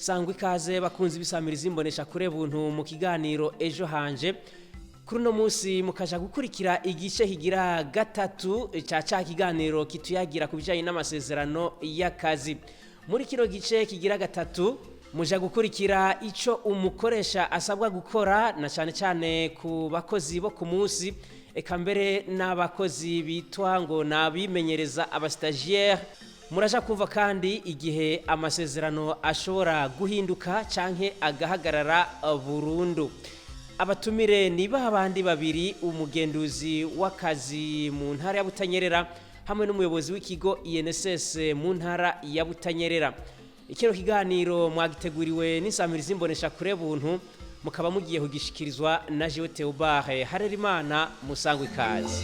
Sangwa ikaze bakunze ibisamiriza imbonesha kure buntu mu kiganiro Ejo Hanje. Kuri uno munsi mukaja gukurikira igice kigira gatatu ca kiganiro kituyagira ku bijanye n'amasezerano y'akazi. Muri kino gice kigira gatatu muja gukurikira ico umukoresha asabwa gukora, na cane cane ku bakozi bo ku munsi, eka mbere n'abakozi bitwa ngo nabimenyereza, abastagiaire. Muraja kumva kandi igihe amasezerano ashobora guhinduka canke agahagarara burundu. Abatumire ni ba bandi babiri: umugenduzi w'akazi mu ntara ya Butanyerera hamwe n'umuyobozi w'ikigo INSS mu ntara ya Butanyerera. Ikino kiganiro mwagiteguriwe n'insamirizi imbonesha kure buntu, mukaba mugiye kugishikirizwa na jewe Theobard Harerimana. Musangwa ikaze.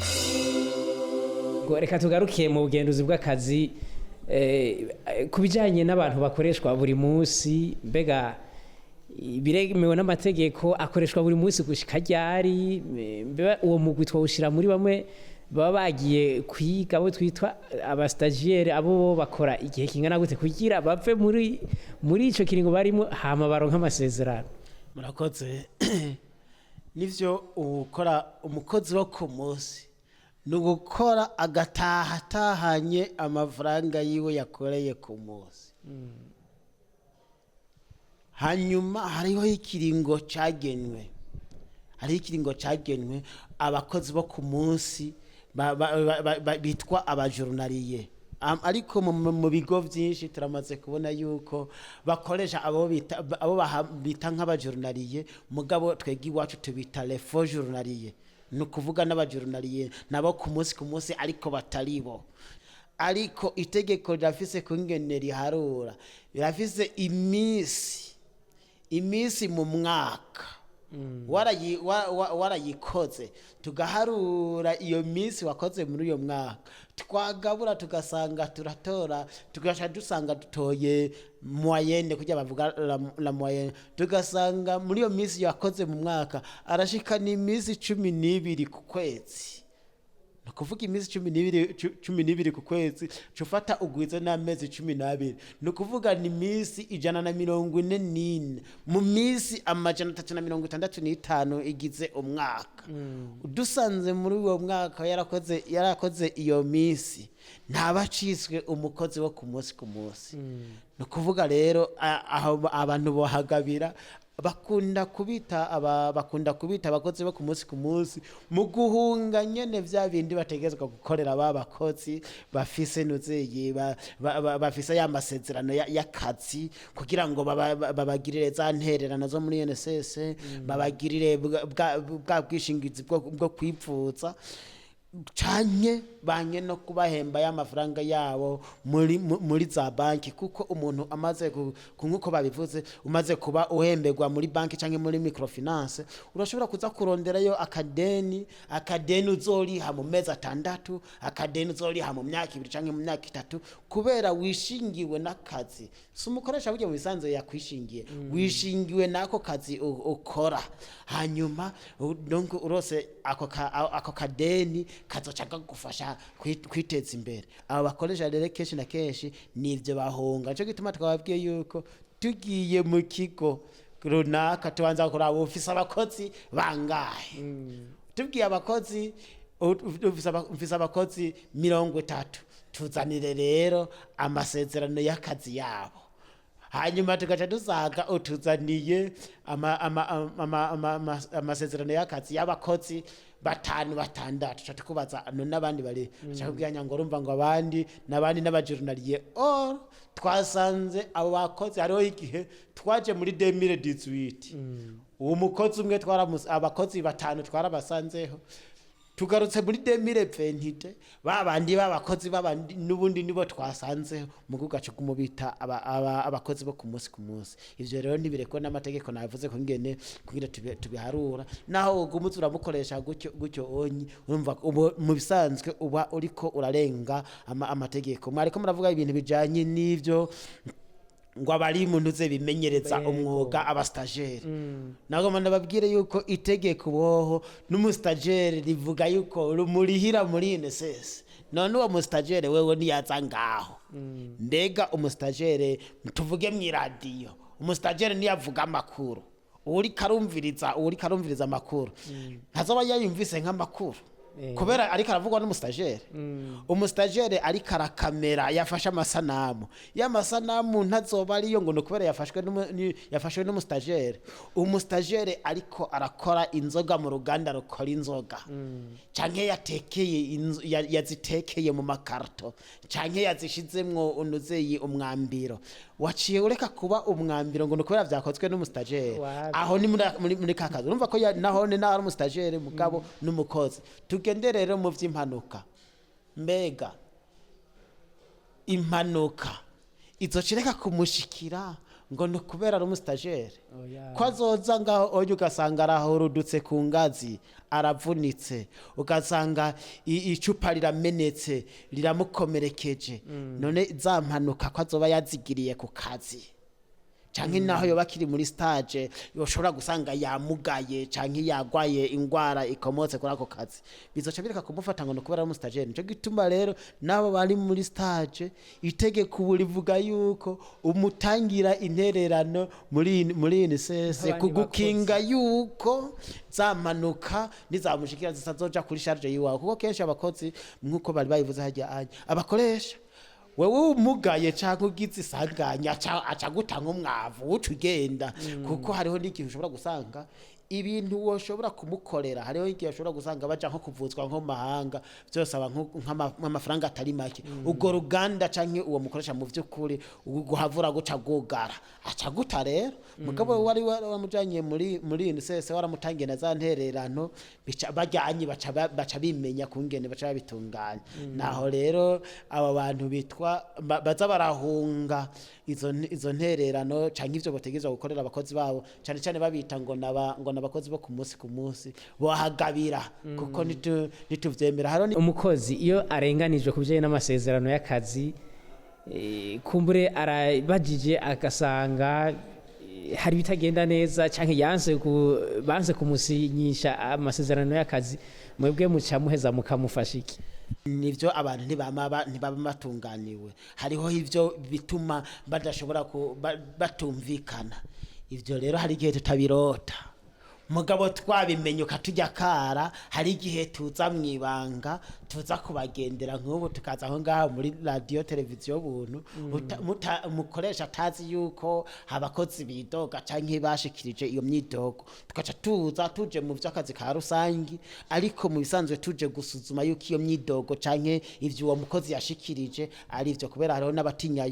Ngo reka tugaruke mu bugenduzi bw'akazi ku bijyanye n'abantu bakoreshwa buri munsi. Mbega biremewe n'amategeko? Akoreshwa buri munsi gushika ryari? Mbega uwo mugwi twawushyira muri bamwe baba bagiye kwiga, abo twitwa abastagiaire? Abo bo bakora igihe kingana gute kugira bave muri ico kiringo barimo, hama baronke amasezerano? Murakoze. Nivyo, ukora umukozi wo ku munsi ni ugukora agataha atahanye amafaranga yiwe yakoreye ku munsi. Hanyuma hariho ikiringo cagenwe abakozi bo ku munsi bitwa abajournalier. Ariko mu bigo byinshi turamaze kubona yuko bakoresha abo bita nk'abajournalier, mugabo twebwe iwacu tubita les faux journaliers. Ni ukuvuga n'abajournalier nabo ku munsi ku munsi, ariko batari bo. Ariko itegeko rirafise kungene riharura, rirafise iminsi mu mwaka warayikoze, tugaharura iyo minsi wakoze muri uyo mwaka, twagabura tugasanga turatora, tugaca dusanga dutoye moyenne, kugira bavuga la moyenne, tugasanga muri iyo minsi yakoze mu mwaka arashika n'iminsi 12 ku kwezi. Ni ukuvuga iminsi 12, 12 ku kwezi, cufata ugwize n'amezi 12, ni ukuvuga ni iminsi 144 mu minsi 365 igize umwaka. Dusanze muri uwo mwaka yarakoze iyo minsi, ntaba aciswe umukozi wo ku munsi ku munsi. Ni ukuvuga rero aho abantu bohagabira, bakunda kubita abakozi bo ku munsi ku munsi mu guhunga nyene vya bindi bategerezwa gukorera ba bakozi bafise nuzeye bafise ya masezerano y'akazi, kugira ngo babagirire za ntererano zo muri INSS, babagirire bwa bwishingizi bwo kwivuza, canke banye no kubahemba y'amafaranga yabo muri za banki. Kuko umuntu amaze nkuko babivuze, umaze kuba uhemberwa muri banki canke muri microfinance, urashobora kuza kuronderayo akadeni uzoriha mu mezi 6, akadeni uzoriha mu myaka 2 canke mu myaka 3, kubera wishingiwe n'akazi. Si umukoresha burya mu bisanzwe yakwishingiye, wishingiwe n'ako kazi ukora. Hanyuma donc urose ako kadeni kazoca kagufasha kwiteza imbere. Abo bakoresha rero kenshi na kenshi nivyo bahunga. Nico gituma twababwiye yuko tugiye mu kigo runaka tubanza kuraba ufise abakozi bangahe. Tubwiye abakozi, ufise abakozi 30, tuzanire rero amasezerano y'akazi yabo. Hanyuma tugaca dusanga utuzaniye amasezerano y'akazi y'abakozi batanu, batandatu. Tuca tukubaza: none abandi bari? Aca ngo urumva ngo abandi n'abandi n'abajournalier. Or twasanze abo bakozi, hariho igihe twaje muri 2018, uwo mukozi umwe abakozi batanu twarabasanzeho. Tugarutse muri 2022, babandi b'abakozi babandi n'ubundi nibo twasanzeho. Mu gace kumubita abakozi bo ku munsi ku munsi. Ivyo rero ntibirekwa n'amategeko. Navuze ko ngene kugira tubiharura, naho ugumuza uramukoresha gutyo gutyo onyi, urumva ubu mu bisanzwe uba uriko urarenga amategeko. Mwariko muravuga ibintu bijanye n'ivyo ngo abari mu ntuze bimenyereza umwuga, abastagiaire. Nagomba ndababwire yuko itegeko boho n'umustagiaire rivuga yuko rumurihira muri INSS. None uwo mustagiaire wewe niyaza ngaho, mbega umustagiaire tuvuge mw'iradiyo Umusitagere niyavuga amakuru, uwuriko arumviriza amakuru ntazoba yayumvise nk'amakuru kubera ariko aravugwa n'umusitagere. Umusitagere ariko arakamera, yafashe amasanamu, ya masanamu ntazoba ariyo ngo ni ukubera yafashwe n'umusitagere. Umusitagere ariko arakora inzoga mu ruganda rukora inzoga, canke yatekeye yazitekeye mu makarto, canke yazishizemwo unuzeyi umwambiro, waciye ureka kuba umwambiro ngo ni ukubera vyakozwe n'umusitagere? Wapi. Aho ni muri ka kazi, urumva ko nahone naho ari umusitagere, mugabo n'umukozi. Tugende rero mu vy'impanuka. Mbega impanuka izocireka kumushikira ngo ni ukubera ari umusitagere? Oya. Ko azoza ngaho oya, ugasanga arahurudutse ku ngazi aravunitse, ugasanga icupa riramenetse riramukomerekeje. None za mpanuka ko azoba yazigiriye ku kazi, canke naho yoba akiri muri stage yoshobora gusanga yamugaye canke yagwaye ingwara ikomotse kuri ako kazi, bizoca bireka kumufata ngo ni ukubera ari umusitagere? Nico gituma rero n'abo bari muri stage, itegeko ubu rivuga yuko umutangira intererano muri INSS Nk'abandi kugukinga yuko za mpanuka nizamushikira zitazoja kuri charge yiwawe, kuko kenshi abakozi, nk'uko bari bayivuze hajya anya, abakoresha wewe umugaye canke ugize isanganya aca aguta nk'umwavu uca ugenda, kuko hariho n'igihe ushobora gusanga ibintu woshobora kumukorera, hariho igihe ushobora gusanga baja nko kuvuzwa nko mu mahanga, byose aba nk'amafaranga atari make. Urwo ruganda canke uwo mukoresha mu vy'ukuri guhavura guca gugara, aca guta. Rero mugabo wari waramujanye muri INSS, waramutangiye na za ntererano, bica bajyanye, baca bimenya kungene baca babitunganya. Naho rero aba bantu bitwa baza barahunga izo ntererano canke ivyo bategerezwa gukorera abakozi babo, cane cane babita ngo nabakozi bo ku munsi ku munsi, bohagabira kuko nituvyemera hariho Umukozi iyo arenganijwe ku bijyanye n'amasezerano y'akazi, kumbure arabajije agasanga hari ibitagenda neza cyangwa banse kumusinyisha amasezerano y'akazi, mwebwe muca muheza mukamufasha iki? Nivyo, abantu ntibaba batunganiwe. Hariho ivyo bituma badashobora batumvikana. Ivyo rero hari igihe tutabirota, mugabo twabimenye ukatujya kara. Hari igihe tuza mwibanga, tuza kubagendera nk'ubu, tukaza aho ngaho muri radiyo televiziyo buntu, mukoresha atazi yuko abakozi bidoga canke bashikirije iyo myidogo, tugaca tuza tuje mu vy'akazi ka rusangi, ariko mu bisanzwe tuje gusuzuma yuko iyo myidogo canke ivyo uwo mukozi yashikirije ari ivyo, kubera hariho n'abatinya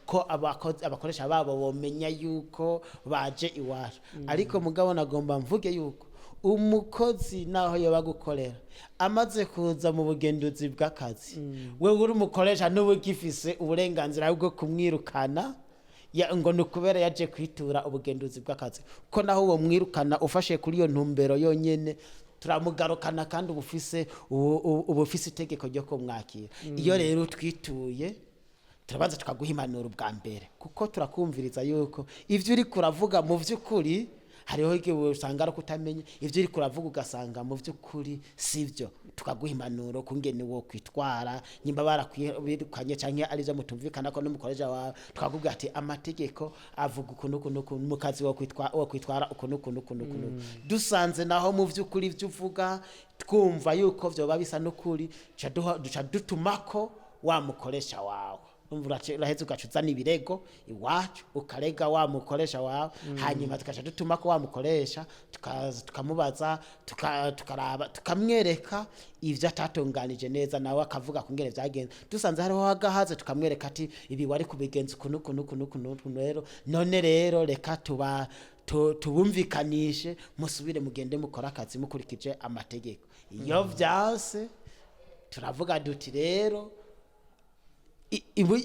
ko abakoresha babo bomenya yuko baje iwacu. Ariko mugabo nagomba mvuge yuko umukozi naho yoba gukorera, amaze kuza mu bugenduzi bw'akazi, wewe uri umukoresha n'uba ugifise uburenganzira bwo kumwirukana ngo ni ukubera yaje kwitura ubugenduzi bw'akazi, ko naho uwo mwirukana ufashe kuri iyo ntumbero yonyene, turamugarukana, kandi uba ufise itegeko ryo kumwakira. Iyo rero twituye, turabanza tukaguha impanuro bwa mbere, kuko turakumviriza yuko ivyo uriko uravuga mu vy'ukuri, hariho igihe usanga ari kutamenya ivyo uriko uravuga, ugasanga mu vy'ukuri sivyo. Tukaguha impanuro kungene wo kwitwara nyimba barakwirukanye canke ari vyo mutumvikana ko n'umukoresha wawe, tukakubwira ati amategeko avuga uku n'uku n'uku mu kazi, wo kwitwara uku n'uku n'uku n'uku n'uku. Dusanze naho mu vy'ukuri ivyo uvuga twumva yuko vyoba bisa n'ukuri, duca dutumako wa mukoresha wawe. Umva, uraheza ugaca uzana ibirego iwacu, ukarega wa mukoresha wawe, hanyuma tugaca dutuma ko wa mukoresha, tukaza tukamubaza, tukaraba, tukamwereka ivyo atatunganije neza, nawe akavuga kungene vyagenze. Dusanze hariho agahaze, tukamwereka ati ibi wari kubigenza uku n'uku n'uku n'uku n'uku. Rero none rero reka tuba tubumvikanishe, musubire mugende mukore akazi mukurikije amategeko. Iyo vyanse, turavuga duti rero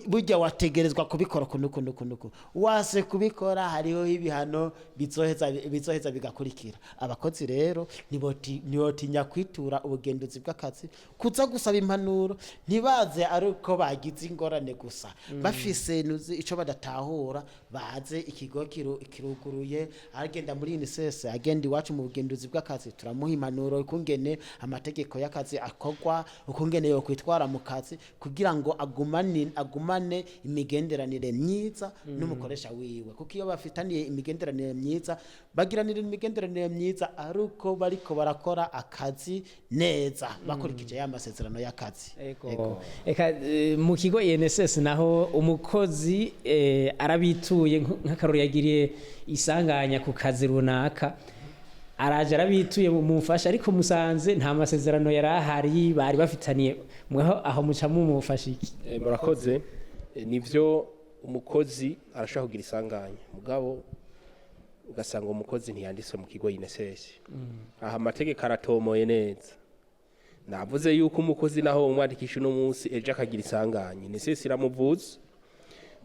burya wategerezwa kubikora uku n'uku n'uku n'uku, wase kubikora hariho ibihano bizoheza bigakurikira. Abakozi rero ntibotinya kwitura ubugenduzi bw'akazi kuza gusaba impanuro. Ntibaze ari uko bagize ingorane gusa, bafise nuzi ico badatahura, baze, ikigo kiruguruye. Agenda muri UNICEF, agenda iwacu mu bugenduzi bw'akazi, turamuha impanuro ukungene amategeko y'akazi akorwa, ukungene yo kwitwara mu kazi kugira ngo agumane agumane imigenderanire myiza n'umukoresha wiwe, kuko iyo bafitaniye imigenderanire myiza, bagiranira imigenderanire myiza ari uko bariko barakora akazi neza bakurikije ya masezerano y'akazi. Ego. Eka mu kigo INSS naho umukozi arabituye, nk'akarori yagiriye isanganya ku kazi runaka, araje arabituye mumufasha, ariko musanze nta masezerano yari ahari bari bafitaniye, mweho aho muca mumufasha iki? Murakoze. Nivyo, umukozi arashobora kugira isanganya, mugabo ugasanga umukozi ntiyanditswe mu kigo INSS. Aha amategeko aratomoye neza. Navuze yuko umukozi naho umwandikisha uno munsi, ejo akagira isanganya, INSS iramuvuza.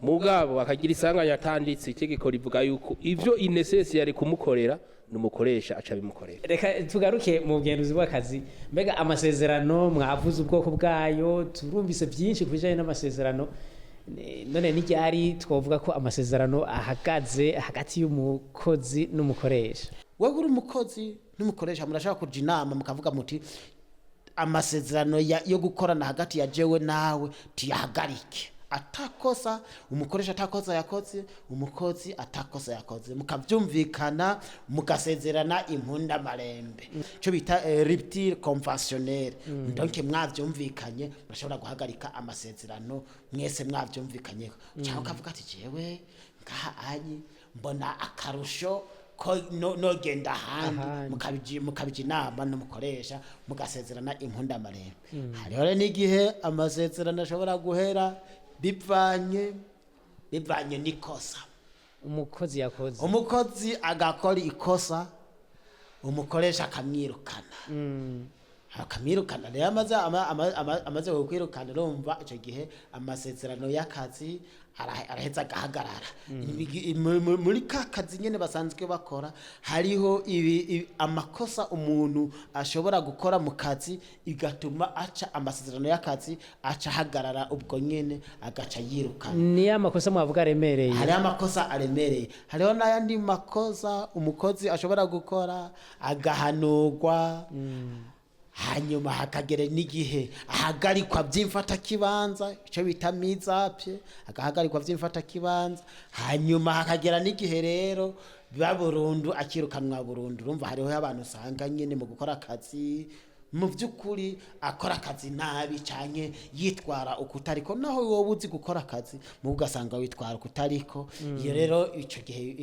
Mugabo akagira isanganya atanditse, itegeko rivuga yuko ivyo INSS yari kumukorera numukoresha aca bimukorera. Reka tugaruke mu bugenzuzi bw'akazi. Mbega amasezerano mwavuze ubwoko bwayo, turumvise byinshi ku bijyanye n'amasezerano. None n'iryari twavuga ko amasezerano ahagaze hagati y'umukozi n'umukoresha? Wewe uri umukozi n'umukoresha murashobora kuja inama, mukavuga muti amasezerano yo gukorana hagati ya jewe nawe tuyahagarike, atakosa umukoresha atakosa yakoze, umukozi atakosa yakoze, mukavyumvikana, mugasezerana impunda marembe, ico bita rupture conventionnelle. Donc mwavyumvikanye murashobora guhagarika amasezerano mwese mwavyumvikanyeho, cyangwa ukavuga ati jewe ngaha anyi mbona akarusho ko nogenda ahandi. Ahandi. Mukabija inama n'umukoresha, mugasezerana impundamarembe. Hariho rero n'igihe amasezerano ashobora guhera bivanye n'ikosa umukozi yakoze. Umukozi agakora ikosa, umukoresha akamwirukana. Akamwirukana rero, amaze kukwirukana, urumva icyo gihe amasezerano y'akazi araheza agahagarara. Muri ka kazi nyine basanzwe bakora, hariho amakosa umuntu ashobora gukora mu kazi igatuma aca amasezerano y'akazi aca ahagarara ubwo nyine, agaca yirukana. Niyo amakosa mwavuga aremereye? Hariho amakosa aremereye, hariho n'ayandi makosa umukozi ashobora gukora agahanurwa, hanyuma hakagera n'igihe ahagarikwa by'imfatakibanza, icyo bita mizapye, agahagarikwa by'imfatakibanza, hanyuma hakagera n'igihe rero biba burundu, akirukanwa burundu. Urumva hariho abantu usanga nyine mu gukora akazi, mu by'ukuri akora akazi nabi cyane, yitwara ukutariko, naho wowe uzi gukora akazi mu ugasanga witwara ukutariko. Iyo rero icyo gihe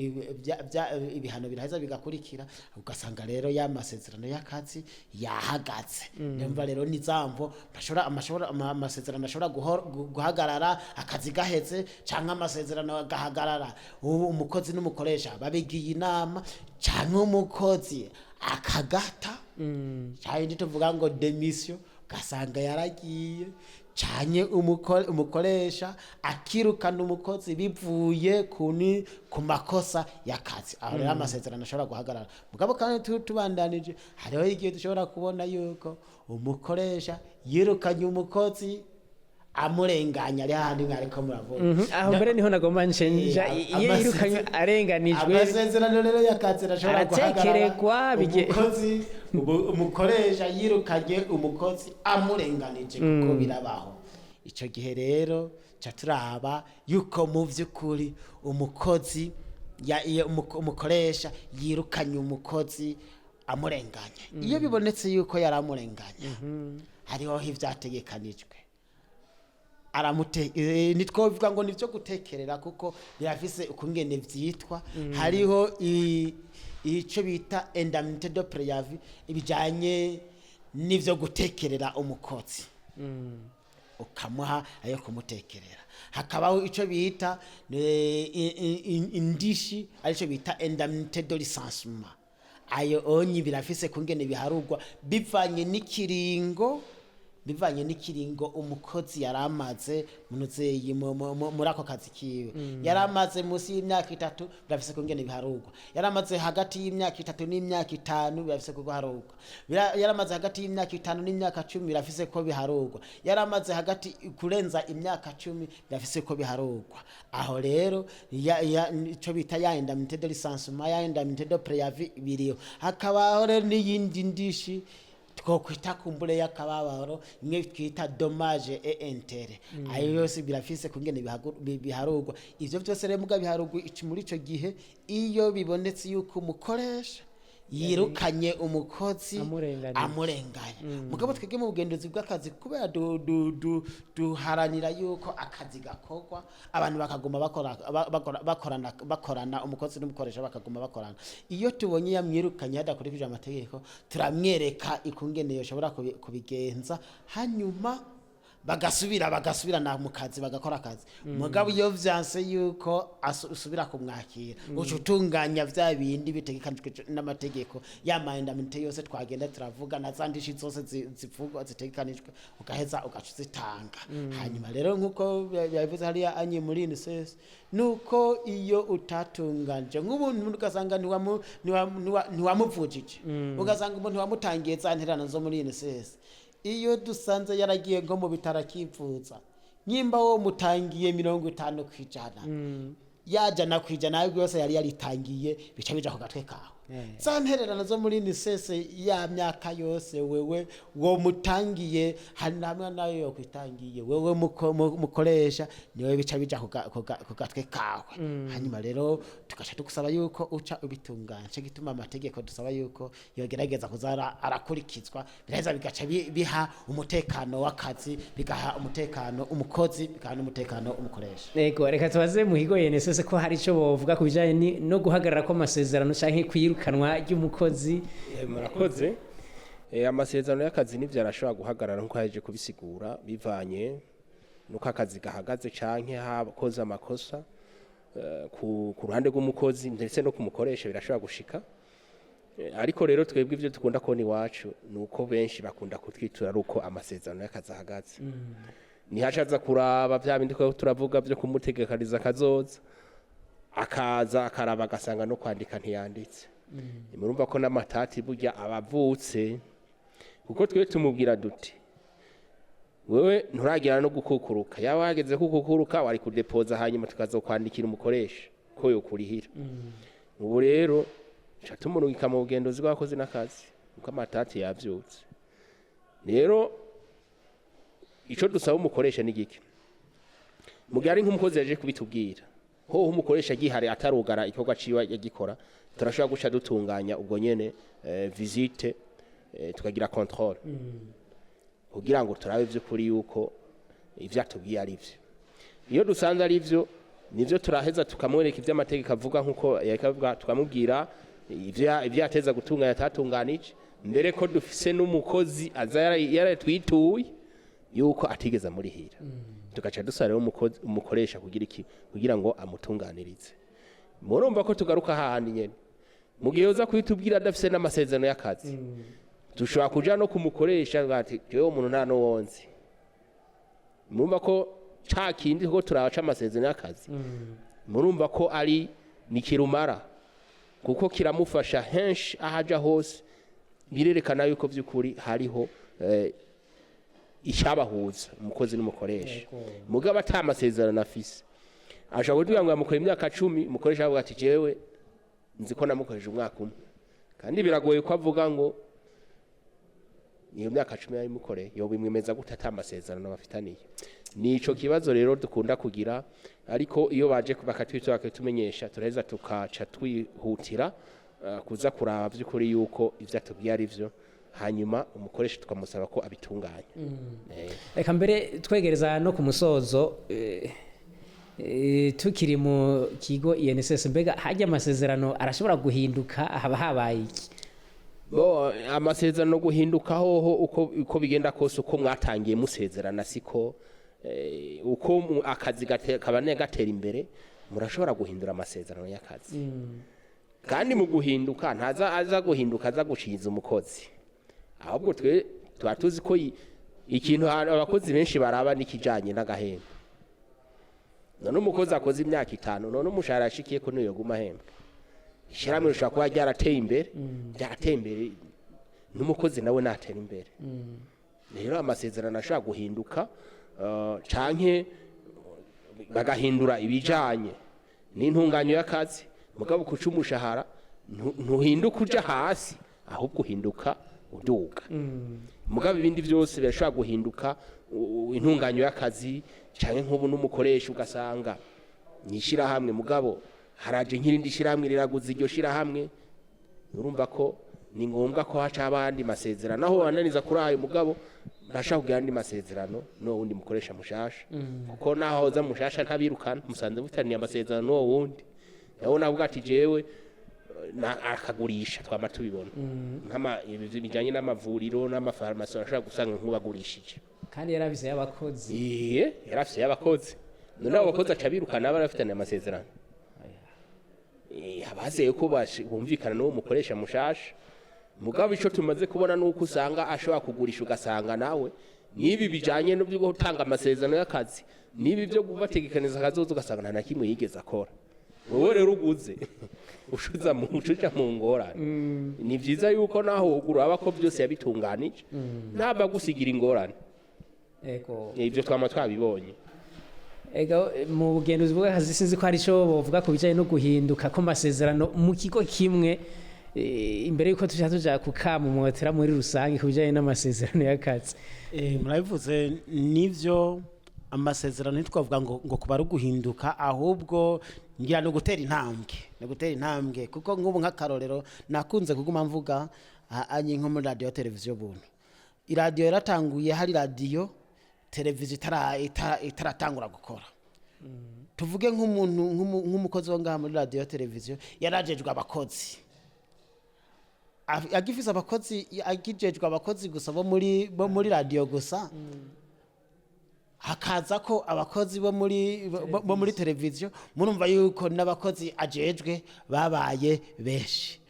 ibihano biraheza bigakurikira, ugasanga rero ya masezerano y'akazi yahagaze. Ndumva rero n'izamvo amasezerano ashobora guhagarara akazi gaheze, cyangwa amasezerano agahagarara ubu umukozi n'umukoresha babigiye inama, cyangwa umukozi akagata, cyane tuvuga ngo démission, ugasanga yaragiye, cyane umukoresha akirukana umukozi bivuye ku makosa y'akazi. Aho rero amasezerano ashobora guhagarara. Mugabo kandi tubandanije, hariho igihe dushobora kubona yuko umukoresha yirukanye umukozi amurenganya, ari hahandi mwariko muravuga. Aho mbere niho nagomba nshenja. Iyo yirukanywe arenganijwe? Amasezerano rero y'akazi arashobora Aratekeregwa, guhagarara umukozi umukoresha yirukanye umukozi amurenganije, kuko birabaho. Icyo gihe rero ca turaba yuko mu by'ukuri umukozi iyo umukoresha yirukanye umukozi amurenganya. Iyo bibonetse yuko yari amurenganya, hariho ivyategekanijwe, aramute nitwovuga ngo nivyo gutekerera, kuko birafise ukungene vyitwa. Hariho ico bita indemnité de préavis, ibijanye n'ivyo gutekerera umukozi, ukamuha ayo kumutekerera. Hakabaho ico bita indishi, arico bita indemnité de licenciement. Ayo onyi birafise kungene biharugwa bivanye n'ikiringo umukozi yari amaze munuzeyi muri ako kazi kiwe. Yari amaze munsi y'imyaka 3, birafise kungene biharugwa. Yari amaze hagati y'imyaka 3 n'imyaka 5, birafise ko biharugwa. Yari amaze hagati y'imyaka 5 n'imyaka 10, birafise ko biharugwa. Yari amaze hagati kurenza imyaka 10, birafise ko biharugwa. Aho rero ico bita ya indemnité de licenciement, ya indemnité de préavis biriho. Hakabaho rero n'iyindi ndishi. twokwita kumbure y'akababaro, imwe twita dommage et intérêt. Ayo yose birafise kungene biharurwa. Ivyo vyose rero muga biharurwa muri ico gihe iyo bibonetse yuko umukoresha yirukanye umukozi Amurenganije. Amurenganya. Mugabo twebwe mu bugenduzi bw'akazi, kubera duharanira yuko akazi gakorwa, abantu bakaguma bakora, bakorana, umukozi n'umukoresha bakaguma bakorana, iyo tubonye yamwirukanye hadakurikije amategeko, turamwereka ikungene yoshobora kubigenza, hanyuma bagasubirana mu kazi, bagakora akazi. Mugabo iyo vyanse yuko usubira kumwakira, uca utunganya vya bindi bitegekanijwe n'amategeko, ya ma indemnité yose twagenda turavuga na za ndishi zose zivugwa zitegekanijwe, ugaheza ugaca uzitanga. Hanyuma rero, nk'uko yabivuze hariya anye muri INSS, nuko iyo utatunganje nk'ubuntu, ugasanga ntiwamuvujije, ugasanga umuntu wamutangiye za nterano zo muri INSS, iyo dusanze yaragiye nko mu bitaro akivuza, nyimba wo mutangiye 50%, yajana kwijana ahubwo yose yari yaritangiye, bica bija ku gatwe kawe. Za ntererano zo muri INSS ya myaka yose wewe wo mutangiye, hari namwe nayo yokwitangiye wewe mukoresha, niwe bica bija ku gatwe kawe. Hanyuma rero tugaca tugusaba yuko uca ubitunganya. Nico gituma amategeko dusaba yuko yogerageza kuza arakurikizwa. Biraheza bigaca biha umutekano w'akazi, bigaha umutekano umukozi, bigaha n'umutekano umukoresha. Ego, reka tubaze mu kigo INSS ko hari ico bovuga ku bijanye no guhagarara kw'amasezerano canke kwirukanwa ry'umukozi. Murakoze. Amasezerano y'akazi nivyo arashobora guhagarara, nkuko yaje kubisigura, bivanye nuko akazi gahagaze canke hakoze amakosa ku ruhande rw'umukozi, ndetse no kumukoresha birashobora gushika. Ariko rero twebwe ivyo dukunda kubona iwacu ni uko benshi bakunda kutwitura ari uko amasezerano y'akazi ahagaze, ntihaca aza kuraba vya bindi twari turavuga vyo kumutegekaniza akazoza, akaza akaraba agasanga no kwandika ntiyanditse. Murumva ko n'amatati burya abavutse, kuko twe tumubwira duti: "Wewe nturagira no gukukuruka, yaba wageze kukukuruka wari kudepoza, hanyuma tukazokwandikira umukoresha ko yokurihira." Ubu rero ca tumurungika mu bugenduzi bw'abakozi n'akazi kuko amatati yavyutse. Rero ico dusaba umukoresha ni gike: mu gihe ari nk'umukozi yaje kubitubwira, hoho umukoresha agihari atarugara igikorwa ciwe yagikora, turashobora guca dutunganya ubwo nyene visite, tukagira contrôle kugira ngo turabe vy'ukuri yuko ivyo atubwiye ari vyo. Iyo dusanze ari vyo, nivyo turaheza tukamwereka ivyo amategeko avuga, nkuko yariko avuga, tukamubwira ivyo yateza gutunganya atatunganije, mbere ko dufise n'umukozi aza yaratwituye yuko atigeze amurihira, tugaca dusaba rero umukoresha kugira iki? Kugira ngo amutunganirize. Murumva ko tugaruka hahandi nyene: mu gihe uza kuhitubwira adafise n'amasezerano y'akazi, dushobora kuja no kumukoresha ati: "Jewe umuntu nta n'uwonzi." Murumva ko ca kindi ko turaca amasezerano y'akazi, murumva ko ari ni kirumara, kuko kiramufasha henshi aho aja hose, birerekana yuko vy'ukuri hariho icyabahuza umukozi n'umukoresha. Mugabo ata amasezerano afise, ashobora kuvuga ngo yamukoreye imyaka 10, umukoresha avuga ati: "Jewe nzi ko namukoresheje umwaka umwe." Kandi biragoye ko avuga ngo iyo myaka 10 yayimukoreye, yoba imwemeza gute ata amasezerano bafitaniye? Nico kibazo rero dukunda kugira. Ariko iyo baje bakatwitura, bakatumenyesha, turaheza tukaca twihutira kuza kuraba vy'ukuri yuko ivyo atubwiye ari vyo, hanyuma umukoresha tukamusaba ko abitunganya. Reka mbere twegereza no ku musozo, tukiri mu kigo INSS, mbega hajya amasezerano arashobora guhinduka, haba habaye iki? Bo, amasezerano guhinduka hoho, uko bigenda kose, uko mwatangiye musezerana siko uko akazi kabane gatera imbere, murashobora guhindura amasezerano y'akazi. Kandi mu guhinduka ntaza aza guhinduka aza guciza umukozi, ahubwo twe tuba tuzi ko ikintu abakozi benshi baraba n'ikijanye n'agahembo. None umukozi akoze imyaka 5, none umushahara yashikiye ko niyo yoguma ahembwa? Ishyirahamwe rishobora kuba ryarateye imbere, ryarateye imbere, n'umukozi nawe natera imbere. Rero amasezerano ashobora guhinduka, canke bagahindura ibijanye n'intunganyo y'akazi. Mugabo kuca umushahara ntuhinduka uja hasi, ahubwo uhinduka. uduga. Mugabo ibindi byose birashobora guhinduka, intunganyo y'akazi, canke nk'ubu n'umukoresha ugasanga ni ishyirahamwe, mugabo haraje nk'irindi shyirahamwe riraguza iryo shyirahamwe. Urumva ko ni ngombwa ko haca abandi masezerano aho bananiza kuri ayo, mugabo ntashaka kugira andi masezerano n'uwo wundi mukoresha mushasha, kuko naho hoza mushasha ntabirukana, musanze mufitaniye amasezerano n'uwo wundi. Nawe navuga ati jewe akagurisha, twama tubibona nk'ama ibi bijanye n'amavuriro n'amafarumasi, urashobora gusanga nk'ubagurishije. Kandi yarabise y'abakozi. Iye, yarafise y'abakozi. None abo bakozi aca birukana barafitaniye amasezerano? Abazeye ko bumvikana n'uwo mukoresha mushasha. Mugabo ico tumaze kubona nuko usanga ashobora kugurisha, ugasanga nawe n'ibi bijanye no byo gutanga amasezerano y'akazi, n'ibi byo kubategekaniza akazoza, ugasanga nta na kimwe yigeze akora. Wowe rero uguze ushuza mu ushuja mu ngorane. Ni vyiza yuko naho ugura aba ko byose yabitunganije, ntabwo agusigira ingorane. Ibyo twama twabibonye. Ega, mu bugenduzi bw'akazi sinzi ko hari ico bovuga ku bijanye no guhinduka kw'amasezerano mu kigo kimwe, imbere yuko tuja kukamumotera muri rusange ku bijanye n'amasezerano y'akazi. Murabivuze nivyo, amasezerano ntitwavuga ngo kuba ari uguhinduka, ahubwo ngira ni ugutera intambwe, ni ugutera intambwe, kuko nk'ubu nk'akarorero nakunze kuguma mvuga anye nko muri radiyo televiziyo Buntu, iradiyo yaratanguye hari radiyo televiziyo itaratangura gukora. Tuvuge nk'umuntu nk'umukozi wo ngaha muri radiyo televiziyo yarajejwe abakozi, agifise abakozi, agijejwe abakozi gusa bo muri radiyo gusa, hakaza ko abakozi bo muri televiziyo, murumva yuko n'abakozi ajejwe babaye benshi.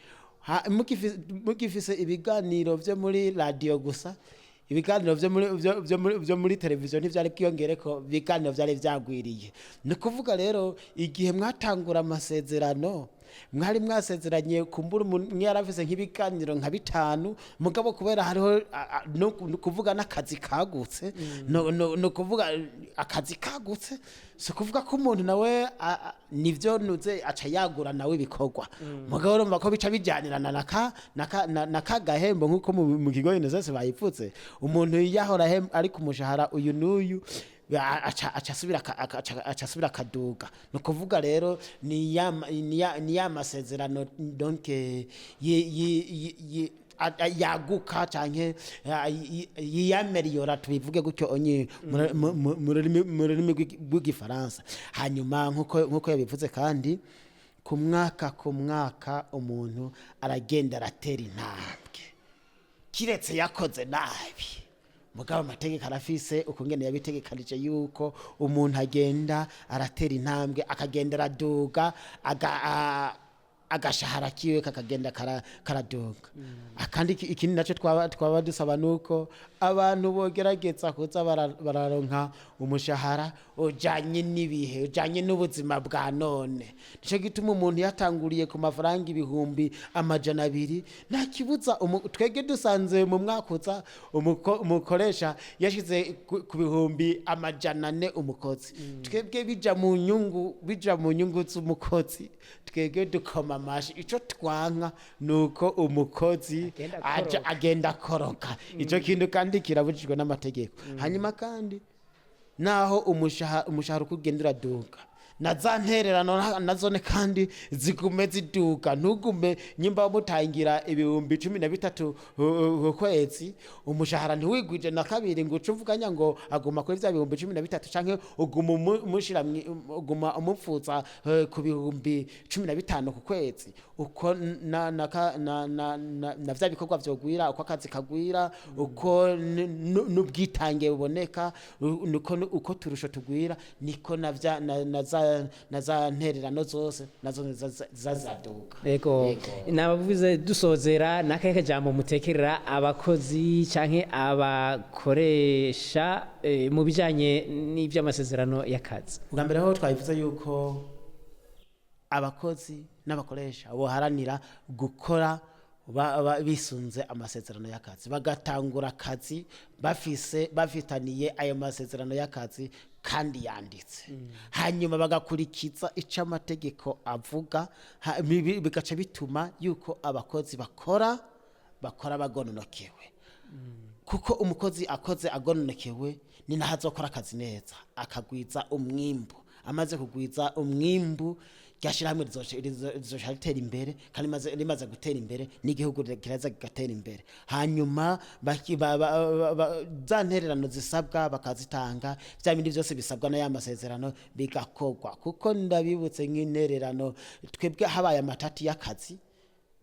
Mugifise ibiganiro vyo muri radiyo gusa, ibiganiro vyo muri televiziyo ntivyari bwiyongere ko ibiganiro vyari vyagwiriye. Ni ukuvuga rero igihe mwatangura amasezerano mwari mwasezeranye, kumbura umuntu umwe yarafise nk'ibiganiro nka bitanu, mugabo kubera hariho no kuvuga n'akazi kagutse, no kuvuga akazi kagutse, si ukuvuga ko umuntu nawe nivyo nuze aca yagura nawe ibikorwa, mugabo urumva ko bica bijyanirana na ka gahembo, nk'uko mu kigo UNSS bayipfutse. Umuntu yahora ari ku mushahara uyu n'uyu, aca asubira akaduga. Ni ukuvuga rero ni ya masezerano donc yaguka canke yiyameliyora, tubivuge gutyo onye mu rurimi rw'Igifaransa. Hanyuma nkuko yabivuze kandi, ku mwaka umuntu aragenda aratera intambwe, kiretse yakoze nabi. Mugabo amategeko arafise ukungene yabitegekanije yuko umuntu agenda aratera intambwe, akagenda araduga, agashahara kiwe kakagenda karaduga. Akandi ikindi nacyo twaba dusaba nuko abantu bogerageza kuza bararonka umushahara ujanye n'ibihe, ujanye n'ubuzima bwa none. Nico gituma umuntu yatanguriye ku mafaranga 200,000, nta kibuza twege dusanze mu mwaka uza umukoresha yashize ku 400,000 umukozi, twebwe bija mu nyungu z'umukozi, twebwe dukoma amashi. Ico twanka nuko umukozi agenda aja akoroka. Agenda akoroka. Ico kintu kandi kirabujijwe n'amategeko. Hanyuma kandi naho umushahara uko ugenda uraduga, na za ntererano nazone kandi zigume ziduga. Ntugume nyimba mutangira 13,000 ku kwezi, umushahara ntiwigwije na kabiri ngo uce uvuganya ngo aguma kuri vya 13,000, canke uguma umushira uguma umupfuza ku 15,000 ku kwezi. Uko na vya bikorwa vyogwira, uko akazi kagwira, uko n'ubwitange buboneka, nuko uko turusho tugwira, niko na za ntererano zose nazo zazaduka. Ego, nabavuze dusozera, nakahe kajambo mutekerera abakozi canke abakoresha mu bijanye n'ivy'amasezerano y'akazi? Ubwa mbere ho twabivuze yuko abakozi n'abakoresha boharanira gukora bisunze amasezerano y'akazi, bagatangura akazi bafitaniye ayo masezerano y'akazi kandi yanditse, hanyuma bagakurikiza icyo amategeko avuga, bigaca bituma yuko abakozi bakora. Bakora bagononokewe, kuko umukozi akoze agononokewe ni naho azokora akazi neza, akagwiza umwimbu. Amaze kugwiza umwimbu, rya shyirahamwe rizoca ritera imbere, kandi rimaze gutera imbere n'igihugu kiraza kigatera imbere. Hanyuma za ntererano zisabwa bakazitanga, bya bindi byose bisabwa na ya masezerano bigakorwa. Kuko ndabibutse, nk'intererano, twebwe habaye amatati y'akazi,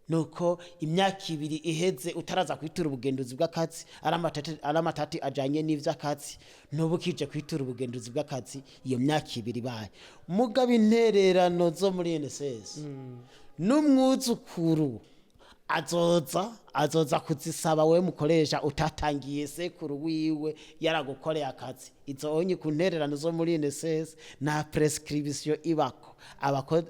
nuko imyaka 2 iheze utaraza kwitura ubugenduzi bw'akazi, ari amatati ajanye n'ivy'akazi, ntubu kije kwitura ubugenduzi bw'akazi iyo myaka 2 ibaye. Mugabo intererano zo muri INSS, n'umwuzukuru azoza kuzisaba, we mukoresha utatangiye, sekuru wiwe yaragukoreye akazi. Izo onye ku ntererano zo muri INSS nta prescription ibako.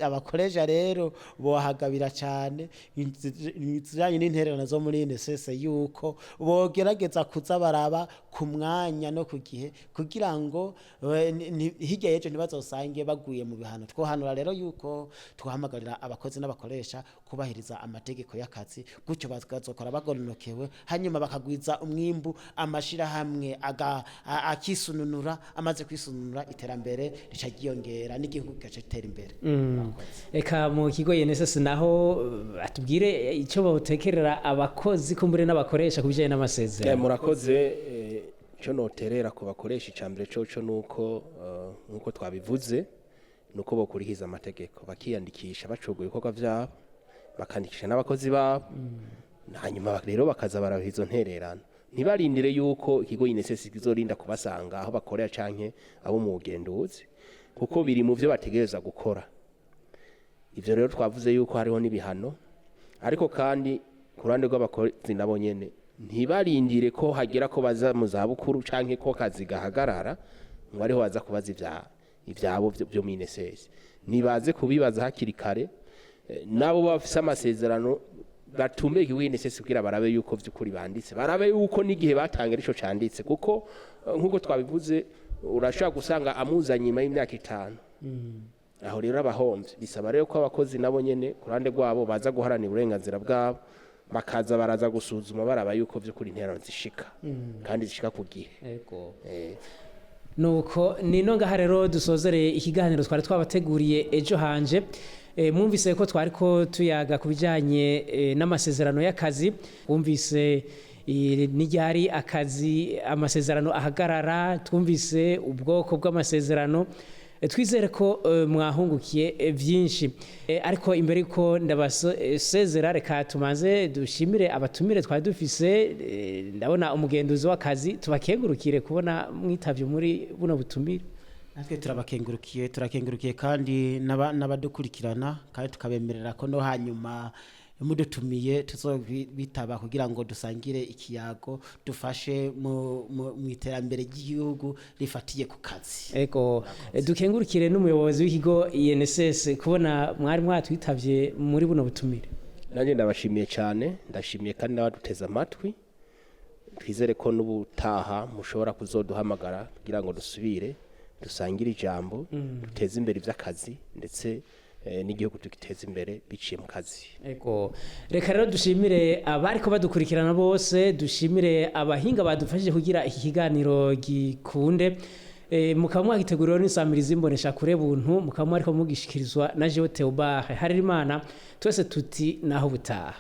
Abakoresha rero bohagabira cyane izijanye n'intererano zo muri INSS, yuko bogerageza kuza baraba ku mwanya no ku gihe, kugira ngo hirya y'ejo ntibazosange baguye mu bihano. Twohanura rero yuko twahamagarira abakozi n'abakoresha kubahiriza amategeko y'akazi, gutyo bakazokora bagoronokewe, hanyuma bakagwiza umwimbu, amashirahamwe akisununura. Amaze kwisununura, iterambere rica ryiyongera n'igihugu kigaca gitera imbere. Reka mu kigo INSS naho atubwire icyo bawutekerera abakozi kumbure n'abakoresha ku bijyanye n'amasezerano. Murakoze. Ico noterera ku bakoresha, icambere coco nuko nkuko twabivuze, nuko bokurikiza amategeko, bakiyandikisha bacogoye ibikorwa vyabo, bakandikisha n'abakozi babo, hanyuma rero bakaza baraha izo ntererano. Ntibarindire yuko ikigo INSS kizorinda kubasanga aho bakorera canke abo mu bugenduzi, kuko biri mu vyo bategereza gukora. Ivyo rero twavuze yuko hariho n'ibihano. Ariko kandi ku ruhande rw'abakozi nabo nyene, ntibarindire ko hagera ko baza mu zabukuru canke ko akazi gahagarara ngo ariho baza kubaza ivyabo vyo mu INSS. Nibaze kubibaza hakiri kare. Nabo bafise amasezerano batumbe ikigo INSS kugira barabe yuko vy'ukuri banditse, barabe yuko n'igihe batanga arico canditse, kuko nkuko twabivuze, urashobora gusanga amuzanye nyuma y'imyaka 5. Aho rero abahomvye. Bisaba rero ko abakozi nabo nyene ku ruhande rwabo baza guharanira uburenganzira bwabo, bakaza baraza gusuzuma, baraba yuko vy'ukuri intererano zishika kandi zishika ku gihe. Ego. Nuko nino ngaha rero dusozereye ikiganiro twari twabateguriye ejo hanje. Mwumvise ko twari ko tuyaga ku bijyanye n'amasezerano y'akazi. Wumvise n'iryari akazi amasezerano ahagarara, twumvise ubwoko bw'amasezerano. Twizere ko mwahungukiye byinshi. Ariko imbere yuko ndabasezera, reka tumaze dushimire abatumire twari dufise. Ndabona umugenduzi w'akazi, tubakengurukire kubona mwitavye muri buno butumire. Natwe turabakengurukiye, turakengurukiye kandi n'abadukurikirana, kandi tukabemerera ko no hanyuma mudutumiye tuzobitaba kugira ngo dusangire ikiyago, dufashe mu iterambere ry'igihugu rifatiye ku kazi. Ego, dukengurukire n'umuyobozi w'ikigo INSS kubona mwari mwatwitavye muri buno butumire. Nanjye ndabashimiye cyane, ndashimiye kandi n'abaduteze amatwi. Twizere ko n'ubutaha mushobora kuzoduhamagara kugira ngo dusubire dusangire ijambo, duteze imbere iby'akazi, ndetse n'igihugu tugiteze imbere biciye mu kazi. Ego, reka rero dushimire abariko badukurikirana bose, dushimire abahinga badufashije kugira iki kiganiro gikunde. Mukaba mwagiteguriwe n'insamirizi imbonesha kure buntu, mukaba mwariko mugishikirizwa na Jewe Theobard Harerimana. Twese tuti naho butaha.